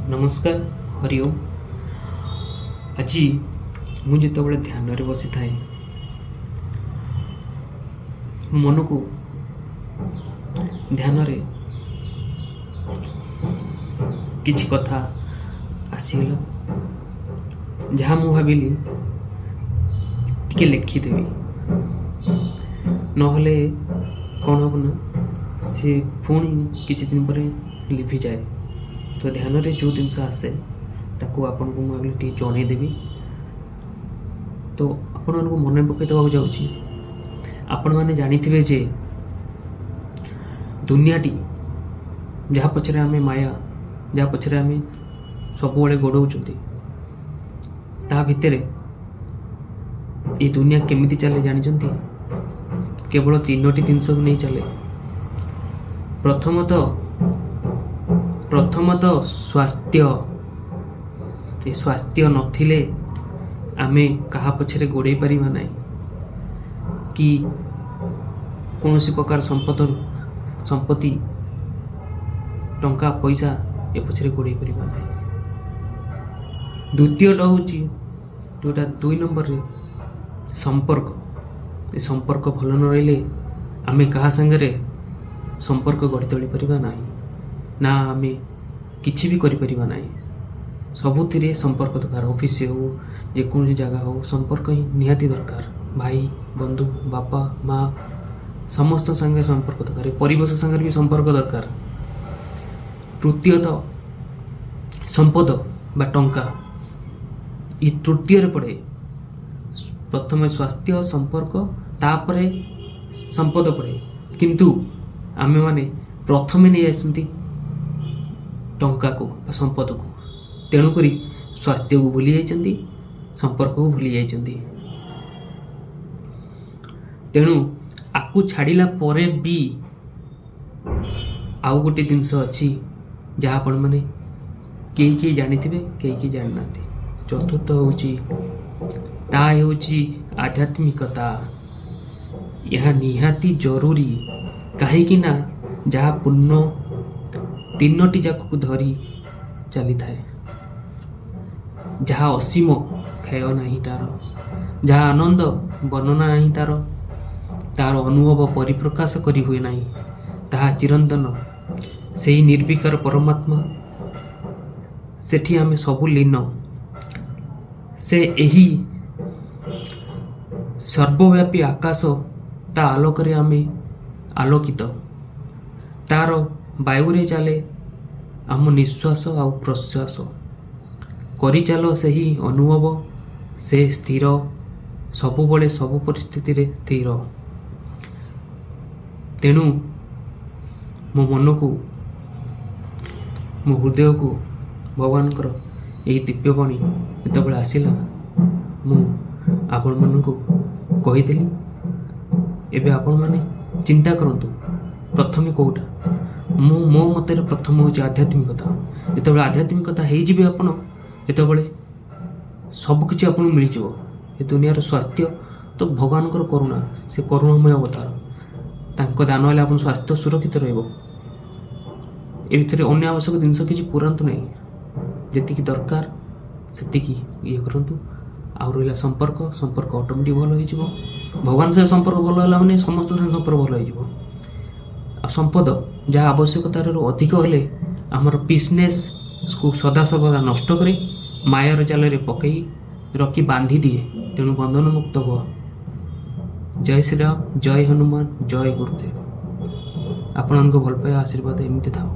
ନମସ୍କାର, ହରି ଓମ୍। ଆଜି ମୁଁ ଯେତେବେଳେ ଧ୍ୟାନରେ ବସିଥାଏ, ମୋ ମନକୁ ଧ୍ୟାନରେ କିଛି କଥା ଆସିଗଲା, ଯାହା ମୁଁ ଭାବିଲି ଟିକେ ଲେଖିଦେବି। ନହେଲେ କ'ଣ ହେବ ନା, ସେ ପୁଣି କିଛି ଦିନ ପରେ ଲିଭିଯାଏ। ତ ଧ୍ୟାନରେ ଯେଉଁ ଜିନିଷ ଆସେ, ତାକୁ ଆପଣଙ୍କୁ ମୁଁ ଭାବିଲି ଟିକେ ଜଣେଇଦେବି। ତ ଆପଣମାନଙ୍କୁ ମନେ ପକାଇ ଦେବାକୁ ଯାଉଛି। ଆପଣମାନେ ଜାଣିଥିବେ ଯେ ଦୁନିଆଟି ଯାହା ପଛରେ ଆମେ, ମାୟା ଯାହା ପଛରେ ଆମେ ସବୁବେଳେ ଗୋଡ଼ଉଛନ୍ତି, ତା ଭିତରେ ଏ ଦୁନିଆ କେମିତି ଚାଲେ ଜାଣିଛନ୍ତି? କେବଳ ତିନୋଟି ଜିନିଷକୁ ନେଇ ଚାଲେ। ପ୍ରଥମତଃ ସ୍ୱାସ୍ଥ୍ୟ। ଏ ସ୍ୱାସ୍ଥ୍ୟ ନଥିଲେ ଆମେ କାହା ପଛରେ ଗୋଡ଼େଇ ପାରିବା ନାହିଁ କି କୌଣସି ପ୍ରକାର ସମ୍ପଦ, ସମ୍ପତ୍ତି, ଟଙ୍କା ପଇସା ଏ ପଛରେ ଗୋଡ଼େଇ ପାରିବା ନାହିଁ। ଦ୍ୱିତୀୟଟା ହେଉଛି, ଯେଉଁଟା ଦୁଇ ନମ୍ବରରେ, ସମ୍ପର୍କ। ଏ ସମ୍ପର୍କ ଭଲ ନ ରହିଲେ ଆମେ କାହା ସାଙ୍ଗରେ ସମ୍ପର୍କ ଗଢ଼ି ତୋଳି ପାରିବା ନାହିଁ ନା ଆମେ କିଛି ବି କରିପାରିବା ନାହିଁ। ସବୁଥିରେ ସମ୍ପର୍କ ଦରକାର। ଅଫିସ୍ ହେଉ, ଯେକୌଣସି ଜାଗା ହେଉ, ସମ୍ପର୍କ ହିଁ ନିହାତି ଦରକାର। ଭାଇ, ବନ୍ଧୁ, ବାପା, ମା, ସମସ୍ତଙ୍କ ସାଙ୍ଗରେ ସମ୍ପର୍କ ଦରକାର। ପରିବେଶ ସାଙ୍ଗରେ ବି ସମ୍ପର୍କ ଦରକାର। ତୃତୀୟତଃ ସମ୍ପଦ ବା ଟଙ୍କା। ଏ ତୃତୀୟରେ ପଡ଼େ। ପ୍ରଥମେ ସ୍ୱାସ୍ଥ୍ୟ, ସମ୍ପର୍କ, ତାପରେ ସମ୍ପଦ ପଡ଼େ। କିନ୍ତୁ ଆମେମାନେ ପ୍ରଥମେ ନେଇ ଆସିଛନ୍ତି ଟଙ୍କାକୁ ବା ସମ୍ପଦକୁ। ତେଣୁକରି ସ୍ୱାସ୍ଥ୍ୟକୁ ଭୁଲି ଯାଇଛନ୍ତି, ସମ୍ପର୍କକୁ ଭୁଲି ଯାଇଛନ୍ତି। ତେଣୁ ଆକୁ ଛାଡ଼ିଲା ପରେ ବି ଆଉ ଗୋଟେ ଜିନିଷ ଅଛି, ଯାହା ଆପଣମାନେ କେହି କେହି ଜାଣିଥିବେ, କେହି କେହି ଜାଣିନାହାନ୍ତି। ଚତୁର୍ଥ ହେଉଛି, ତାହା ହେଉଛି ଆଧ୍ୟାତ୍ମିକତା। ଏହା ନିହାତି ଜରୁରୀ, କାହିଁକି ନା ଯାହା ପୂର୍ଣ୍ଣ ତିନୋଟି ଯାକକୁ ଧରି ଚାଲିଥାଏ, ଯାହା ଅସୀମ, କ୍ଷୟ ନାହିଁ ତାର, ଯାହା ଆନନ୍ଦ, ବର୍ଣ୍ଣନା ନାହିଁ ତାର, ତାର ଅନୁଭବ ପରିପ୍ରକାଶ କରି ହୁଏ ନାହିଁ, ତାହା ଚିରନ୍ତନ, ସେହି ନିର୍ବିକାର ପରମାତ୍ମା। ସେଠି ଆମେ ସବୁ ଲୀନ। ସେ ଏହି ସର୍ବବ୍ୟାପୀ ଆକାଶ, ତା ଆଲୋକରେ ଆମେ ଆଲୋକିତ। ତାର ବାୟୁରେ ଚାଲେ ଆମ ନିଶ୍ୱାସ ଆଉ ପ୍ରଶ୍ୱାସ। କରିଚାଲ ସେହି ଅନୁଭବ, ସେ ସ୍ଥିର, ସବୁବେଳେ ସବୁ ପରିସ୍ଥିତିରେ ସ୍ଥିର। ତେଣୁ ମୋ ମନକୁ, ମୋ ହୃଦୟକୁ ଭଗବାନଙ୍କର ଏହି ଦିବ୍ୟବାଣୀ ଯେତେବେଳେ ଆସିଲା, ମୁଁ ଆପଣମାନଙ୍କୁ କହିଦେଲି। ଏବେ ଆପଣମାନେ ଚିନ୍ତା କରନ୍ତୁ, ପ୍ରଥମେ କେଉଁଟା? ମୁଁ ମୋ ମତରେ ପ୍ରଥମ ହେଉଛି ଆଧ୍ୟାତ୍ମିକତା। ଯେତେବେଳେ ଆଧ୍ୟାତ୍ମିକତା ହେଇଯିବେ ଆପଣ, ସେତେବେଳେ ସବୁକିଛି ଆପଣଙ୍କୁ ମିଳିଯିବ। ଏ ଦୁନିଆର ସ୍ୱାସ୍ଥ୍ୟ ତ ଭଗବାନଙ୍କର କରୁଣା, ସେ କରୁଣାମୟ ଅବତାର। ତାଙ୍କ ଦାନ ହେଲେ ଆପଣ ସ୍ୱାସ୍ଥ୍ୟ ସୁରକ୍ଷିତ ରହିବ। ଏ ଭିତରେ ଅନ୍ୟ ଆବଶ୍ୟକ ଜିନିଷ କିଛି ପୁରାନ୍ତୁ ନାହିଁ। ଯେତିକି ଦରକାର ସେତିକି ଇଏ କରନ୍ତୁ। ଆଉ ରହିଲା ସମ୍ପର୍କ, ସମ୍ପର୍କ ଅଟୋମେଟିକ୍ ଭଲ ହେଇଯିବ। ଭଗବାନ ସହିତ ସମ୍ପର୍କ ଭଲ ହେଲା ମାନେ ସମସ୍ତଙ୍କ ସାଙ୍ଗେ ସମ୍ପର୍କ ଭଲ ହେଇଯିବ। ଆଉ ସମ୍ପଦ, ଯାହା ଆବଶ୍ୟକତାଠାରୁ ଅଧିକ ହେଲେ ଆମର ପିସନେସ୍କୁ ସଦାସର୍ବଦା ନଷ୍ଟ କରେ, ମାୟାର ଜାଲରେ ପକାଇ ରଖି ବାନ୍ଧି ଦିଏ। ତେଣୁ ବନ୍ଧନ ମୁକ୍ତ ହୁଅ। ଜୟ ଶ୍ରୀରାମ, ଜୟ ହନୁମାନ, ଜୟ ଗୁରୁଦେବ। ଆପଣଙ୍କ ଭଲ ପାଇବା, ଆଶୀର୍ବାଦ ଏମିତି ଥାଉ।